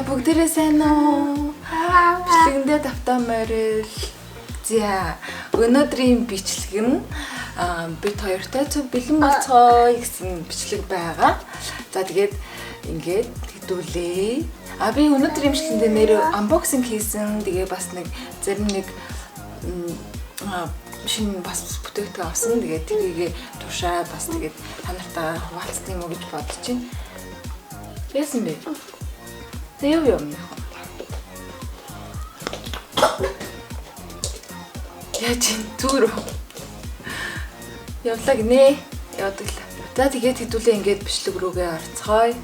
За, бүгдээрээ сайн уу? Бичлэгэндээ тавтаа морил. За, өнөөдрийн бичлэг нь бид хоёртой цуг бэлэн болцгоё гэсэн бичлэг байгаа. За, тэгээд ингээд хэдүүлээ. А би өнөөдрийн бичлэгэндээ нэр unboxing хийсэн. Тэгээ бас нэг зарим нэг шинэ бас бүтээгдэхүүн авсан. Тэгээд тэрийг туршаад бас тэгээд та нартайгаа хуваалцсан юм уу гэж бодож байна. Яасан бэ? За, яв яв нөх. Яаж юм зүгээр үү? Явлаа гинэ. Явдаг л. За, тэгээд хэдүүлээ ингээд бичлэг рүүгээ орцгоё.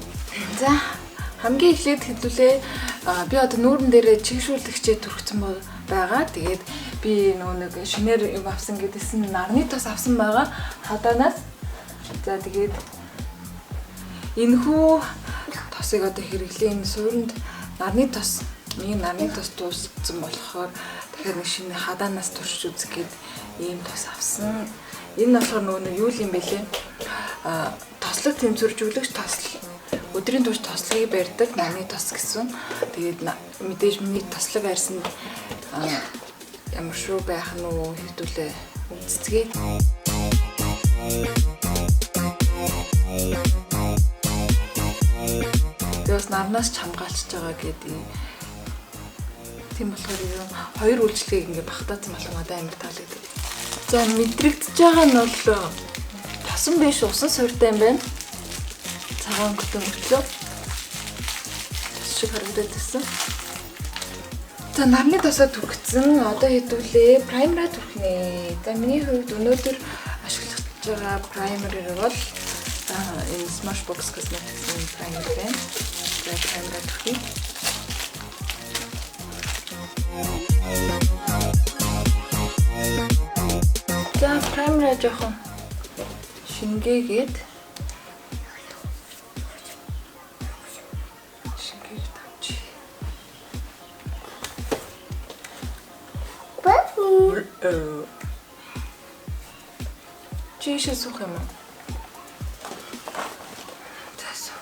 За, хамгийн эхлээд хэдүүлээ би одоо нүүрэн дээрээ чигшүүлэгчээ түрхсэн байгаа. Тэгээд би нөгөө нэг шинээр юм авсан гэдээсэн нарны тос авсан байгаа. Хадаанаас. За, тэгээд энэхүү тосыг одоо хэрэглээ. Энэ суурьнд нарны тос, миний нарны тос дууссан болохоор дахиад нэг шинэ хадаанаас туршиж үзэх гээд ийм тос авсан. Энэ нь болохоор нөгөө нэг юу юм бэ лээ? А тослог тэмцвэржүүлэгч тосл, өдрийн турш тослогийг барьдаг нарны тос гэсэн. Тэгээд мэдээж миний тослог арьсанд ямар шүү байх нь уу, хэдүүлээ үзцгээе. Тэгээ бас нарнаас ч хамгаалчихж байгаа гэдэг. Тийм болохоор юм хоёр үйлчлэгийг ингээ багтаацсан болох надад амар таалагдав. За, мэдрэгдэж байгаа нь бол тосон биш, усан суурьтай юм байна. Цагаан өнгөтэй мөртлөө тос шиг харагдаад байсан. За, нарны тосоо түрхсэн. Одоо хэдүүлээ primer аа түрхнэ. За, миний хувьд өнөөдөр ашиглаж байгаа primer бол энэ Smashbox Cosmetics-ийн primer байна. За, primer аа түрхье. За, primer аа жоохон шингээгээд шингээд авчих. Чи ийшээ суух юм уу? За, суу.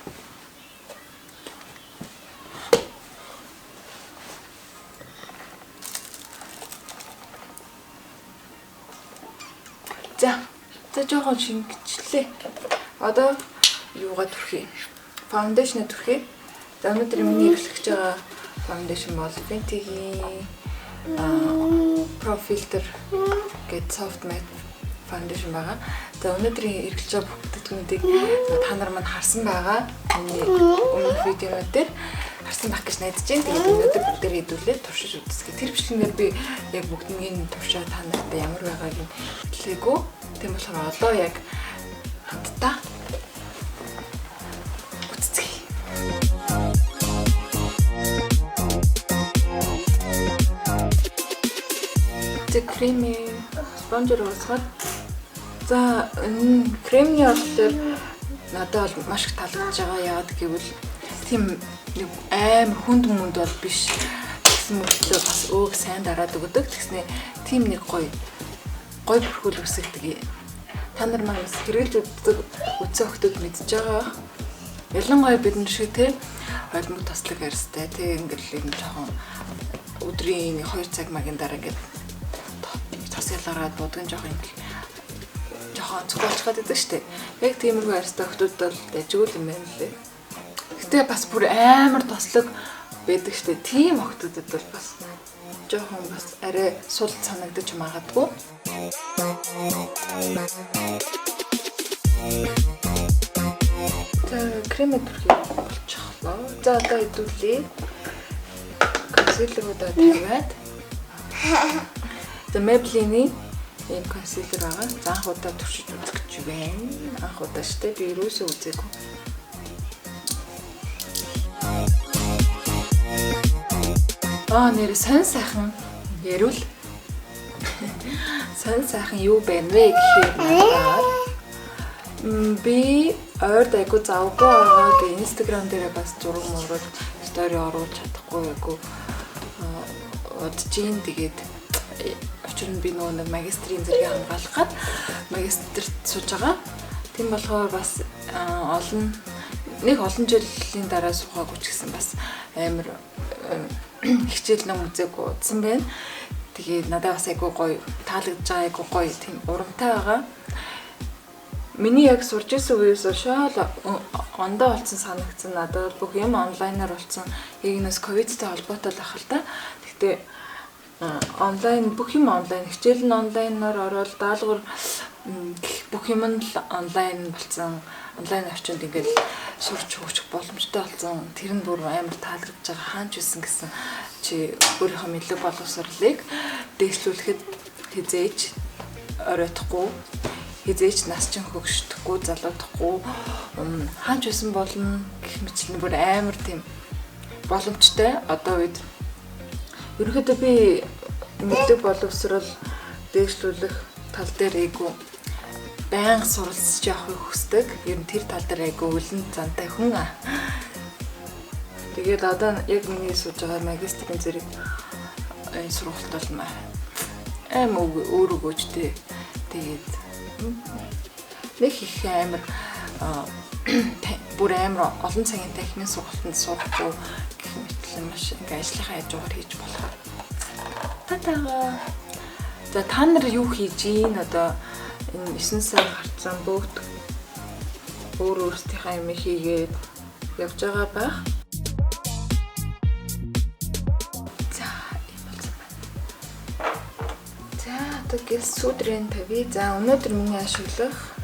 За. За, жоохон шингэчлээ. Одоо юугаа түрхье? Foundation аа түрхье. За, өнөөдөр миний хэрэглэж байгаа foundation бол Fenty-гийн Pro Filter гээд soft matte foundation байгаа. За, өнөөдрийн хэрэглэж байгаа бүтээгдэхүүнүүдийг та нар маань харсан байгаа. Миний өмнөх видеонууд дээр харсан байх гэж найдаж байна. Тэгээд өнөөдөр бүгдээр хэдүүлээ туршиж үзье. Тэр бичлэгээр би яг бүгднийг туршаа та нартай ямар байгааг нь хэлээгүй. Тийм болохоор одоо яг хамтдаа үзцгээе. Тэг креми sponge оор уусгаад. За, энэ кремний болохоор надад бол маш их таалагдж байгаа. Яагаад гэвэл тийм нэг амар хүнд мүнд бол биш. Тэгсэн мөртлөө бас өөг сайн дараад өгдөг. Тэгснэ тийм нэг гоё гоё бүрхүүл үсгдэг. Та нар маань бас хэрэглэж үздэг, үтсэн охтууд мэдж байгаа. Ялангуяа бид нар шиг те холимог тослог арьстай те ингээл юм жоохон өдрийн 2 цаг магийн дараа ингээд тос ялгараад будган жоохон ингээл жоохон онцгой байдаг штэ. Яг тиймэрхүү арьстай охтууд бол дажгүй юм байна лээ. Гэтэ бас бүр амар тослог байдаг штэ. Тийм охтуудад бол бас жоохон бас арай сул санагдаж магадгүй. За, кремээ түрхий болчихлоо. За, одоо хэдүүлээ. Concealer уудаа тавиад. За, Maybelline-ийн ийм concealer байгаа. За, анх удаа туршиж үзэх гэж байна. Анх удаа штэ, би юусоо үзээгүй. Аа, нэр сонь сайхан ярил. Сонь сайхан юу байна вэ гэхээр надад би ойрд айгу завгүй байгаа. Тэгээ Instagram дээрээ бас зураг мураг story оруулж чадахгүй айгу удаж гин. Тэгээд учир нь би нөгөө нэг магистрийн зэргийг хамгаалах гад магистрт сууж байгаа. Тийм болохоор бас олон Нэг олон жилийн дараа суугаагүй ч гэсэн бас амар хичээл ном үзээгүй удсан байна. Тэгээд надад бас айгүй гоё таалагдж байгаа, айгүй гоё тийм урамтай байгаа. Миний яг сурж исэн үеэс шал ондоо болсон санагдсан. Надад бүх юм онлайнаар болсон. Яг энэс ковидтай холбоотой л ах л та. Гэхдээ онлайн бүх юм онлайн, хичээл нь онлайнаар ороод даалгавар бүх юм нь л онлайн болсон. Онлайн орчинд ингээд сурч хөгжих боломжтой болсон. Тэр нь бүр амар таалагдж байгаа. Хаанч байсан гэсэн чи өөрийнхөө мэдлэг боловсролыг дээшлүүлэхэд хизээж оройтхгүй, хизээж нас чин хөгшдөхгүй, залуудахгүй, хаанч байсан болно гэх мэтлэн бүр амар тийм боломжтой. Одоо үед ерөнхийдөө би мэдлэг боловсрол дээшлүүлэх тал дээр айгүй байнга суралцж явахыг хүсдэг. Ер нь тэр тал дээр айгүй үлэн зантай хүн. Тэгээд одоо яг миний сууж байгаа магистрийн зэрэг энэ сургалт бол аим өөр өгөөжтэй. Тэгээд нэг их амар бүр амар олон цагийн танхимын сургалтанд суухгүй гэх мэтлэн маш ингээ ажлынхаа хажуугаар хийж болохоор татагаа. За та нар юу хийж гин одоо энэ 9 сар гарцсан бүгд өөр өөрсдийнхээ юм хийгээд явж байгаа байх. За ийм болсон байна. За одоо гэрэл сүүдрэн тавья. За өнөөдөр миний ашиглах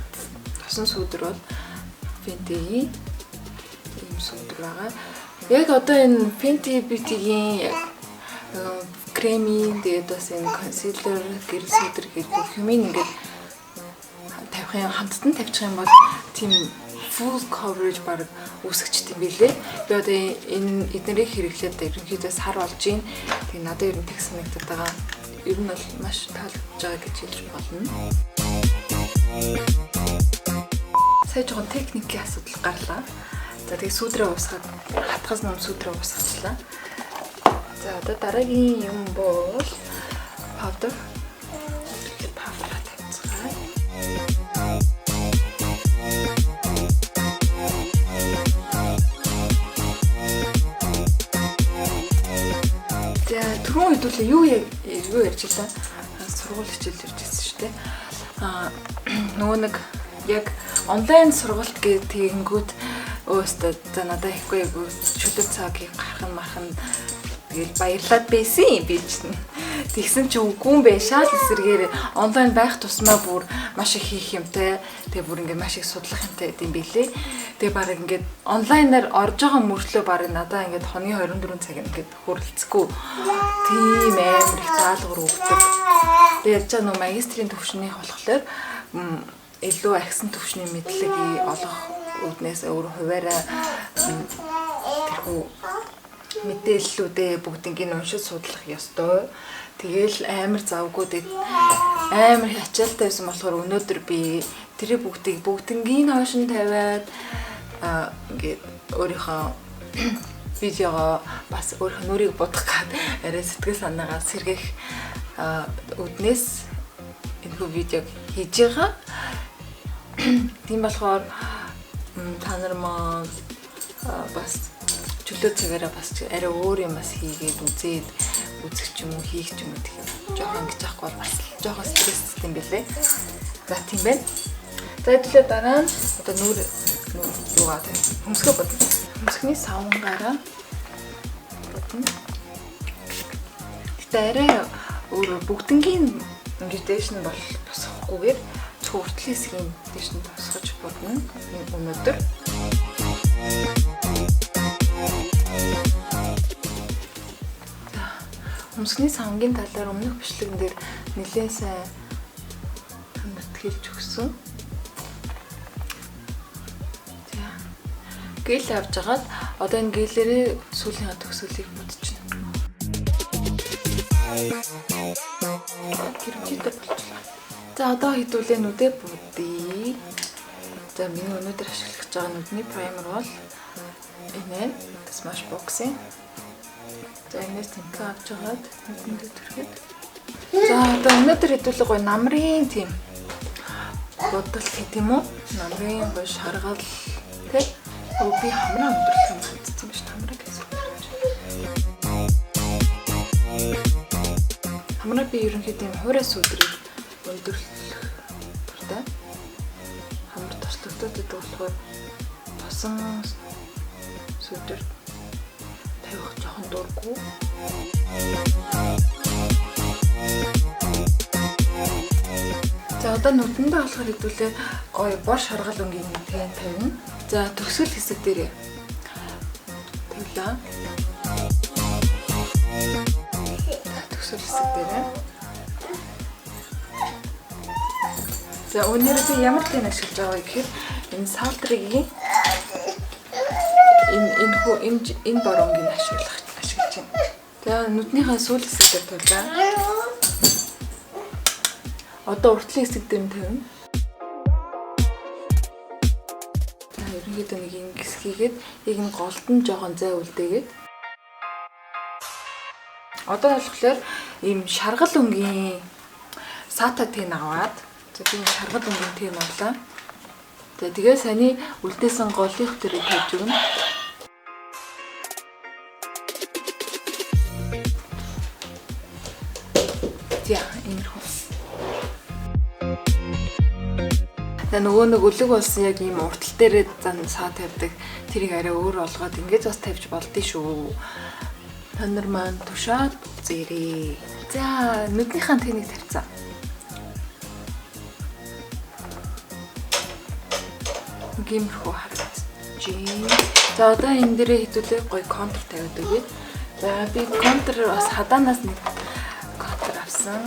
тосон сүүдэр бол Fenty-ийн ийм сүүдэр байгаа. Яг одоо энэ Fenty Beauty-гийн кремийн тэгээд бас энэ concealer, гэрэл сүүдэр гэх бүх юм ингээд тавих юм хамтд нь тавьчих юм бол тийм full coverage баг үүсгэжт юм билээ. Би одоо энэ эднэрийг хэрэглээд ерөнхийдөө сар болж гин. Тэгээ надад ер нь тэг санагдаад байгаа. Ер нь бол маш таалагдж байгаа гэж хэлж болно. Сая жоохон техникийн асуудал гарлаа. За тэгээ сүүдрээ уусгаад хатгаас ном сүүдрээ уусгачлаа. За одоо дараагийн юм бол powder. Powder тавьцгаая. За түрүүн хэдүүлээ юу ярьж илаа? Сургууль хичээл ярьж ирсэн шүү дээ. Нөгөө нэг яг онлайн сургалт гэдэг тэгэнгүүт өөстөө за надад ихгүй айгу чөлөө цагийг гарах нь марах нь тэгэл баярлаад байсан юм би чинь. Тэгсэн чи үгүй юм бэ, шал эсэргээр онлайн байх тусмаа бүр маш их хийх юмтай, тэгээ бүр ингээд маш их судлах юмтай гэдэм билээ. Тэгээ баг ингээд онлайнаар орж байгаа мөртлөө баг надаа ингээд хоногийн 24 цаг ингээд хүрэлцэхгүй тийм амар их даалгавар өгдөг. Тэгээ яаж нөө магистрийн төвшнийх болохоор илүү агсан төвшний мэдлэгийг олох үүднээс өөр хуваараа тэрхүү мэдээллүүдээ бүгднийг уншиж судлах ёстой. Тэгээл амар завгүй тэг амар ачаалтай байсан болохоор өнөөдөр би тэрийг бүгдийг бүгднгийн хойш нь тавиад ингээд өөрийнхөө видеогоо бас өөрийнхөө нүрийг будах гад арай сэтгэл санаагаа сэргээх үүднээс энэхүү видеог хийж байгаа. Тийм болохоор та нар маа бас чөлөө цагаараа бас арай өөр юм бас хийгээд үзээд үзэх ч юм уу хийх ч юм уу гэх юм. Жохон ингэж авахгүй бол бас жохон стресстэй юм билээ. За тийм байна. За хэдүүлээ дараа нь одоо нүр юугаа тийм хөмсгөө бодно. Хөмсгний савнгаараа бодно. Гэтэ арай өөр бүгднгийн ингэж дээш нь бол босгохгүйгээр зөвхөн уртлын хэсгийн дээш нь босгож бодно өнөөдөр. Хөмсгний савнгийн талаар өмнөх бичлэгэн дээр нэлээд сайн танарт хэлж өгсөн. За. Гэл авч агаад одоо энэ гэлээрээ сүүлийн төгсгөлийг будчихна. Хэрвээ болчихлоо. За одоо хэдүүлээ нүдээ будъя. За миний өнөөдөр ашиглах гэж байгаа нүдний primer бол энэ Smashbox-ийн. За энэс тэмцэн авч агаад нүдэндээ түрхэд. За одоо өнөөдөр хэдүүлээ гоё намрын тийм будалт гэдэг юм уу? Намрын гоё шаргал тий. Би хамраа өндөрлөх юм хандсан биш хамраа гэсэн. Хамраа би ерөнхийдөө юм хуурай сүүдрийг өндөрлөх дуртай. Хамар тослогдоод идэг болохоор тосон сүүдэр тавих жоохон дурггүй. За одоо нүдэндээ болохоор хэдүүлээ гоё бор шаргал өнгийн тэн тавина. За төгсгөл хэсэг дээр тавилаа. За төгсгөл хэсэг дээр. За өнөөдөр би ямар тэн ашиглаж байгаа вэ гэхээр энэ Saltry-гийн энэ хүү энэ бор өнгийг ашиглаж байна. За нүднийхээ сүүл хэсэг дээр тавилаа. Одоо уртлын хэсэг дээр нь тавина. За ерөнхийдөө нэг ингэс хийгээд яг энэ голд нь жоохон зай үлдээгээд. Одоо болохоор ийм шаргал өнгийн сата тэн аваад за би энэ шаргал өнгийн тэн авлаа. За тэгээ саяны үлдээсэн голынх дээр тавьж өгнө. За иймэрхүү. За нөгөө нэг өлег болсон яг ийм уртал дээрээ зан саа тавьдаг тэрийг арай өөр олгоод ингэж бас тавьж болдсон шүү. Та нар маань тушаад үзээрэй. За нүднийхээ тэнийг тавьцаа. Гимэрхүү харагдчихээн. За одоо энэ дээрээ хэдүүлээ гоё контур тавиад өгье. За би контур бас хадаанаас нэг контур авсан.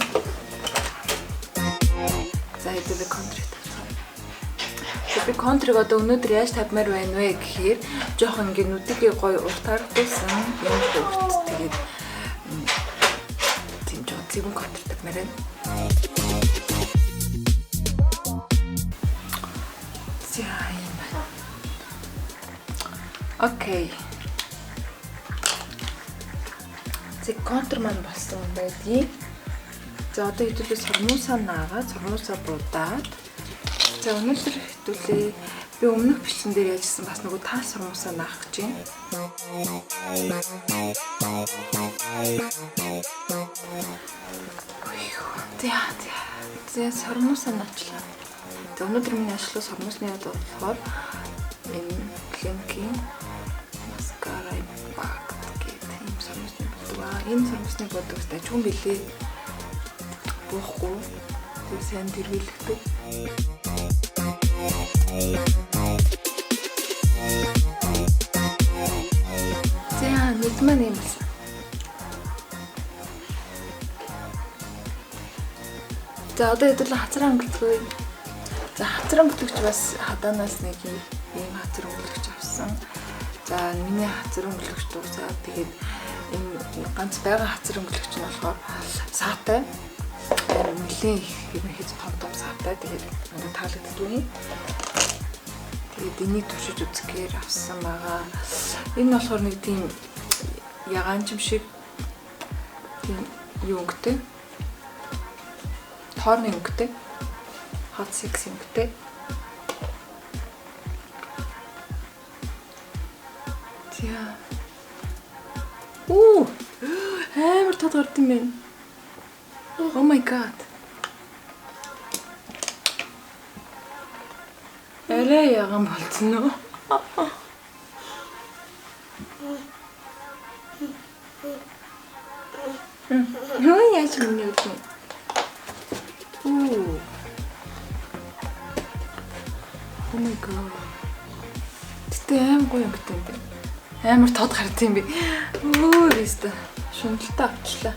За хэдүүлээ контурыг тавьцгаая. Би контурыг одоо өнөөдөр яаж тавьмаар байна вэ гэхээр жоохон ингээ нүдгээ гоё урт харагдуулсан юм урт тэгээд тийм жоохон цэвэн контур тавьмаар байна. За юм байна. Окей. Зэ контур маань болсон байдгийг. За одоо хэдүүлээ сормуусаа наагаад сормуусаа будаад. За өнөөдөр хэдүүлээ би өмнөх бичлэн дээр яажсэн бас нөгөө тал сормуусаа наах гэж байна. За сормуусаа наачлаа. За өнөөдөр миний ашиглах сормуусны болохоор энэ Clinique-ийн маскара impact гэдэг ийм сормуусны будаг аа. Энэ сормуусны будаг дажгүй билээ. Буухгүй. Тэр сайн тэргүүлэгдэг. За нүд маань юм болсон. За одоо хэдүүлээ хацраа өнгөлцгөөе. За хацар өнгөлөгч бас хадаанаас нэг ийм хацар өнгөлөгч авсан. За миний хацар өнгөлөгч дуусаад тэгээд энэ ганц байгаа хацар өнгөлөгч нь болохоор саатай. Нэлээд их ерөнхийдөө том том саатай. Тэгээд надад таалагддгүй. Тэгээд энийг туршиж үзэхээр авсан байгаа. Энэ болохоор нэг тийм ягаан юм шиг тийм юу өнгөтэй. Тоорны өнгөтэй. Hot six өнгөтэй. За. Оо! Амар тод гард юм байна. Oh my god. Арай ягаан болцсон уу? Юу яаж миний үгүй. Оо. Oh my god. Тэгтээ аим гоё өнгөтэй юм байна. Амар тод гард юм би. Өө биста. Шуналтай авчлаа.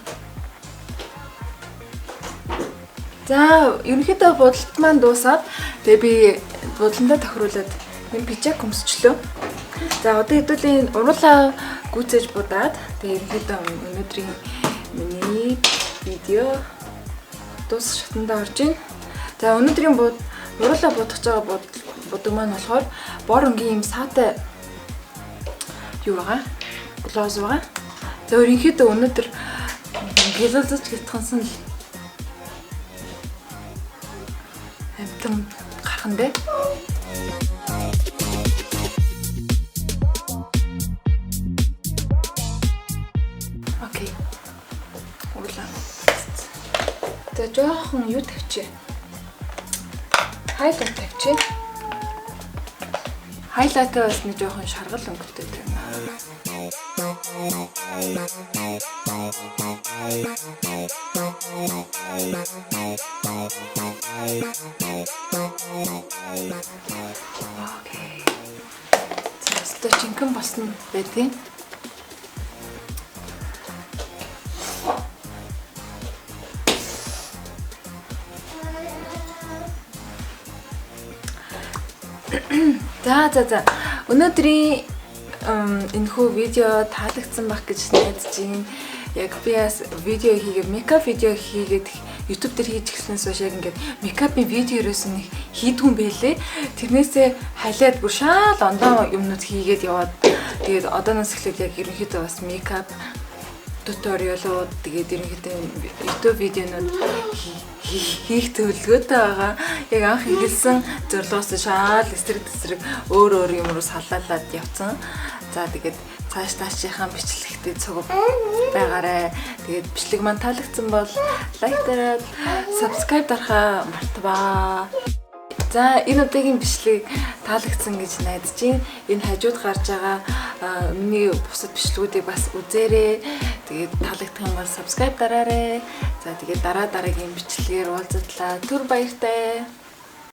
За, ерөнхийдөө будалт маань дуусаад тэгээ би будалдаа тохируулаад энэ пижак өмсчлөө. За, одоо хэдүүлийн уруулаа гүйцээж будаад тэгээ ерөнхийдөө өнөөдрийн миний видео дуусах шатандаа орж байна. За, өнөөдрийн уруулаа будах байгаа будаг маань болохоор бор өнгийн юм саатай юу байгаа? Глоз байгаа. За, ерөнхийдөө өнөөдөр гэлэлзэж гитгансан л амтан гархан дээ. За, жоохон юу тавьчих. Highlight тавьчих. Highlight бас нэг жоохон шаргал өнгөтэй тавина. Okay. За, өстой жинхэнэ болсон байдгийн. За. Өнөөдрийн энэхүү видео таалагдсан байх гэж найдаж байна. Яг би бас видео хийгээд, makeup видео хийгээд YouTube дээр хийж эхэлснээс хойш яг ингээд makeup ын видео ерөөсөн нэг хийдгүн байлээ. Тэрнээсээ халиад бүр шаал ондоо юмнууд хийгээд яваад, тэгээд одооноос эхлээд яг ерөнхийдөө бас makeup tutorial ууд, тэгээд ерөнхийдөө YouTube видеонууд хийх төлөвлөгөөтэй байгаа. Яг анх эхэлсэн зорилгоос шаал эсрэг тэсрэг өөр өөр юм руу салаалаад явцсан. За, тэгээд цааш таашийнхаа бичлэгтээ цуг байгаарай. Тэгээд бичлэг маань таалагдсан бол like дараад, subscribe дарахаа мартаваа. За, энэ удаагийн бичлэг таалагдсан гэж найдаж байна. Энэ хажууд гарч байгаа миний бусад бичлэгүүдийг бас үзээрэй. Тэгээд таалагдах юм бол subscribe дараарай. За, тэгээд дараа дараагийн бичлэгээр уулзтлаа. Түр баяртай.